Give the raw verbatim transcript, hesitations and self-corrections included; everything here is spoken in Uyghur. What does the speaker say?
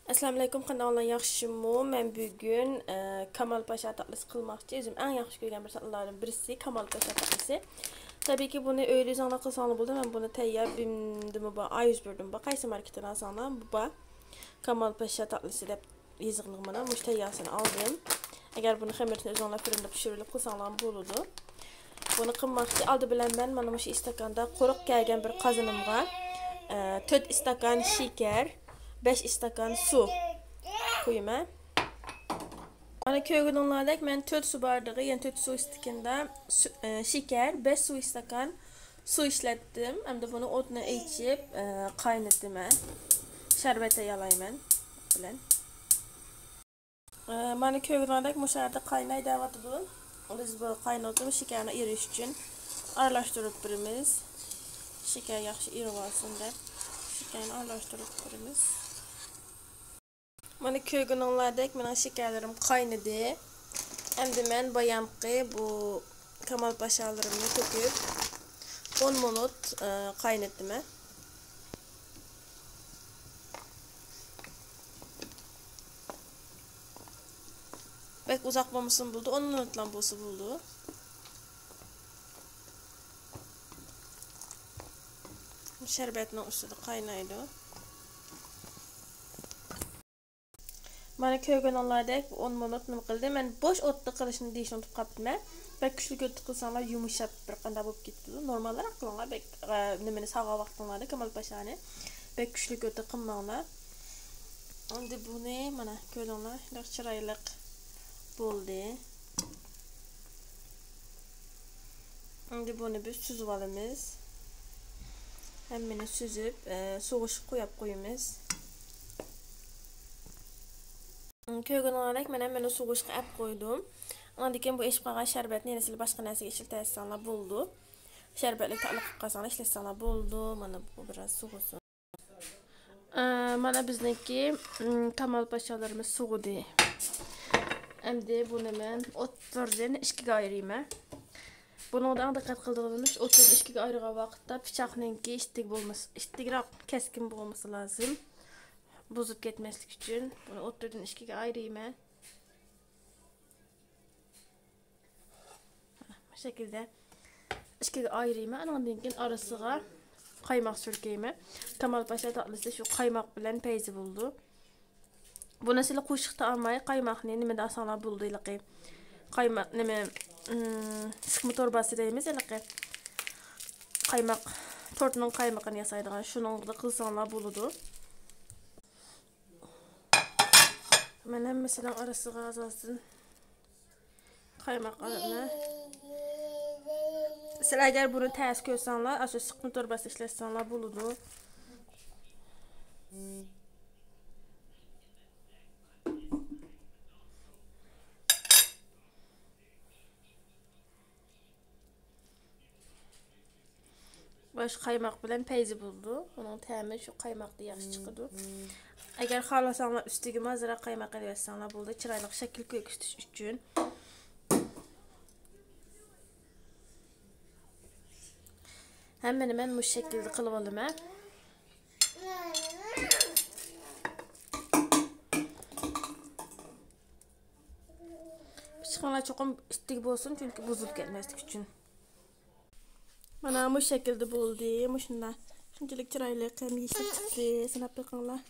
ئەسسالامۇئەلەيكۇم، قانداق ئەھۋالىڭلار، ياخشىمۇ؟ مەن بۈگۈن، ئە، كامال پاشا تاتلىسى قىلماقچى. ئۆزۈم ئەڭ ياخشى كۆرگەن بىر تاتلىلاردىن بىرسى كامال پاشا تاتلىسى. تەبىئىيكى، بۇنى ئۆيدە ئۆزۈڭلار قىلساڭلار بولىدۇ. مەن بۇنى تەييار بىمدىمۇ بار، ئاي يۈز بىردىمۇ بار، قايسى ماركىتتىن ئالساڭلار بۇ بار. كامال پاشا تاتلىسى دەپ يېزىقلىق مانا مۇشۇ تەييارسىنى ئالدىم. ئەگەر بۇنى خېمىرىنى ئۆزۈڭلار فىرىندا پىشۇرۇۋېلىپ قىلساڭلارمۇ بولىدۇ. بۇنى قىلماقچى. ئالدى بىلەن مەن مانا مۇشۇ ئىستاكاندا قۇرۇق كەلگەن بىر قازىنىمغا، ئە، تۆت ئىستاكان شېكەر، بەش ئىستاكان سۇ قۇيىمەن. مانا كۆرگىنىڭلاردەك مەن تۆت سۇ باردىغى، يەنى تۆت سۇ ئىستاكاندا سۇ، ئە، شېكەر، بەش سۇ ئىستاكان سۇ ئىشلەتتىم. ئەمدى بۇنى ئوتنى ئېچىپ، ئە، قاينىتىمەن. شەربەت تەييارلايمەن بىلەن. ئە، مانا كۆرگىنىڭدەك مۇشۇ يەردە قايناي دەۋاتىدۇ. بىز بۇ قاينىتىپ شېكەرنى ئېرىش ئۈچۈن ئارىلاشتۇرۇپ بېرىمىز. شېكەر ياخشى ئېرىۋالسۇن دەپ شېكەرنى ئارىلاشتۇرۇپ بېرىمىز. مانا كۆرگىنىڭلاردەك مېنىڭ شېكەرلىرىم قاينىدى. ئەمدى مەن بايامقى بۇ كامال پاشالىرىمنى تۆكۈپ ئون مىنۇت، ئە، قاينىتىمەن. بەك ئۇزاق بولمىسىمۇ بولىدۇ، ئون مىنۇتلا بولسا بولىدۇ. شەربەتنىڭ ئۈستىدە قاينايدۇ. مانا كۆرگىنىڭلاردەك ئون مىنۇت نېمە قىلدى. مەن بوش ئوتتا قىلىشنى دېيىشنى ئۇنتۇپ قاپتىمەن. بەك كۈچلۈك ئوتتا قىلساڭلار يۇمشاپ بىر قانداق بولۇپ كېتىدۇ. نورمالراق قىلىڭلار، بەك، ئە، نېمىنى سالغان ۋاقتىڭلاردا كامال پاشانى بەك كۈچلۈك ئوتتا قىلماڭلار. ئەمدى بۇنى مانا كۆردۈڭلار، شۇنداق چىرايلىق بولدى. ئەمدى بۇنى بىز سۈزۈۋالىمىز. ھەممىنى سۈزۈپ، ئە، سوغۇشقا قويۇپ قويىمىز. كۆرگىنىڭلاردەك مەن ھەممىنى سوغۇشقا ئەپ قويدۇم. ئاندىن كېيىن بۇ ئېشىپ قالغان شەربەتنى يەنە سىلەر باشقا نەرسىگە ئىشلىتەلىسەڭلار بولىدۇ. شەربەتلىك تاتلىق قىلىپ قالساڭلار ئىشلەتسەڭلار بولىدۇ. مانا بۇ بىراز سوغۇسۇن. ئە، مانا بىزنىڭكى، ئىم، كامال پاشالىرىمىز سوغۇدى. ئەمدى بۇنى مەن ئوتتۇرىدىن ئىككىگە ئايرىيمەن. بۇنىڭدا ئەڭ دىققەت قىلىدىغىنىمىز، ئوتتۇرىدىن ئىككىگە ئايرىغان ۋاقىتتا پىچاقنىڭكى ئىتتىك بولمىسا، ئىتتىكراق كەسكىن بولمىسا لازىم. بۇزۇپ كەتمەسلىك ئۈچۈن بۇنى ئوتتۇرىدىن ئىككىگە ئايرىيمەن. بۇ شەكىلدە ئىككىگە ئايرىيمەن. ئانىڭدىن كېيىن ئارىسىغا قايماق سۈركەيمەن. كامال پاشا تاتلىسى شۇ قايماق بىلەن پەيزى بولىدۇ. بۇنى سىلى قوشۇق تائاماي قايماقنى نېمىدە ئالساڭلار بولىدۇ ھېلىقى. قايماق نېمە، ئىم، سىقما تورباسى دەيمىز ھېلىقى. قايماق، تورتنىڭ قايمىقىنى ياسايدىغان شۇنىڭدا قىلساڭلار بولىدۇ. مەن ھەممىسىنىڭ ئارىسىغا ئاز-ئازدىن قايماق ئالىمەن. سىلەر ئەگەر بۇنى تەس كۆرسەڭلار، ئاشۇ سىقما تورباسى ئىشلەتسەڭلار بولىدۇ. باش قايماق بىلەن پەيزى بولىدۇ. ئۇنىڭ تەمى شۇ قايماقتا ياخشى چىقىدۇ. ئەگەر خالىساڭلار ئۈستىگىمۇ ئازراق قايماق ئېلىۋەتسەڭلار بولىدۇ، چىرايلىق شەكىل كۆرسىتىش ئۈچۈن. ھەممىنى مەن مۇشۇ شەكىلدە قىلىپ ئالىمەن. پىچىقىڭلار چوقۇم ئىتتىك بولسۇن، چۈنكى بۇزۇلۇپ كەتمەسلىك ئۈچۈن. مانا مۇشۇ شەكىلدە بولدى. مۇشۇنداق. شۇنچىلىك چىرايلىق ھەم يېشىل چىقتى. سىناپ بېقىڭلار.